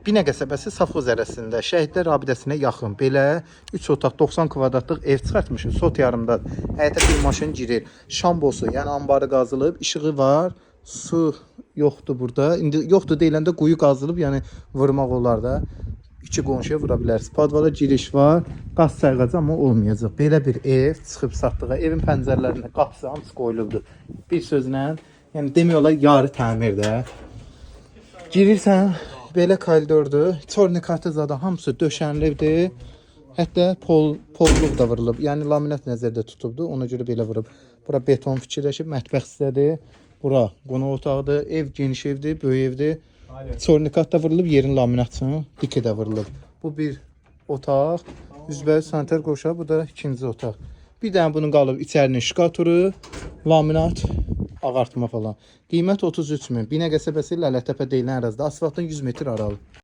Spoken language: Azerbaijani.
Binə qəsəbəsi Safxoz ərazisində Şəhidlər abidəsinə yaxın belə 3 otaq 90 kvadratlıq ev çıxartmışıq. Sot yarımda. Həyətə bir maşın girir. Şambosu, yəni anbarı qazılıb, işığı var. Su yoxdur burada. İndi yoxdur deyiləndə quyu qazılıb, yəni vurmaq olar da. İki qonşuya vura bilərsiniz. Podvala giriş var. Qaz sayğacı amma olmayacaq. Belə bir ev çıxıb satdığa, evin pəncərələrinə qapısı hamısı qoyulubdur. Bir sözlə, yəni demək olar yarı təmirdə. Girirsən, belə koridordur. Tornikatı zada hamısı döşənilibdir. Hətta polluq da vurulub. Yəni laminat nəzərdə tutubdur. Ona görə belə vurub. Bura beton fikirləşib, mətbəx hissədir. Bura qonaq otağıdır. Ev geniş evdir, böyük evdir. Tornikat da vurulub, yerin laminatını diki də vurulub. Bu bir otaq, üzbəüz sanitar qovşağı, bu da ikinci otaq. Bir dənə bunun qalıb içərinin şkaturu, laminat, ağartma falan. Qiymət 33 min. Binə qəsəbəsi Lələtəpə deyilən ərazidə asfaltdan 100 metr aralı.